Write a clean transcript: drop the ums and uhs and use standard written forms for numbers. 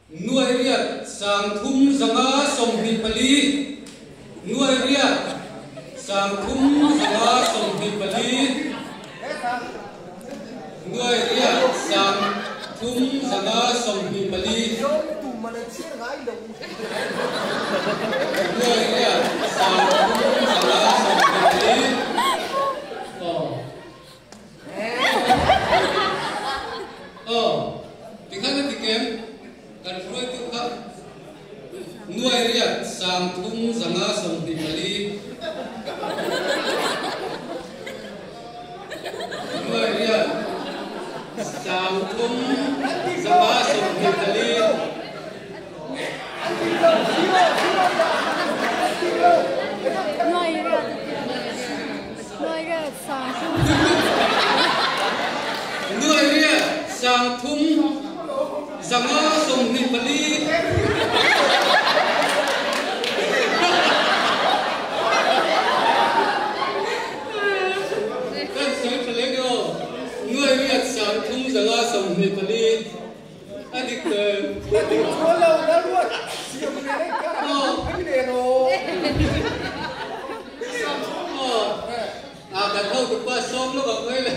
Nuai riat 324, nuai riat 324, nuai riat 324, nuai riat 324. Aw. Aw, tikhan a ti kem, kan hruaitu kha nuai riat 324, nuai riat 324. Nuai riat nuai riat 30. Nuai riat 324. Kan sawi tha leng emaw? Nuai riat 324. A dik em? Aw. Aw. A kan hotu pa sawm lawk ang mai le.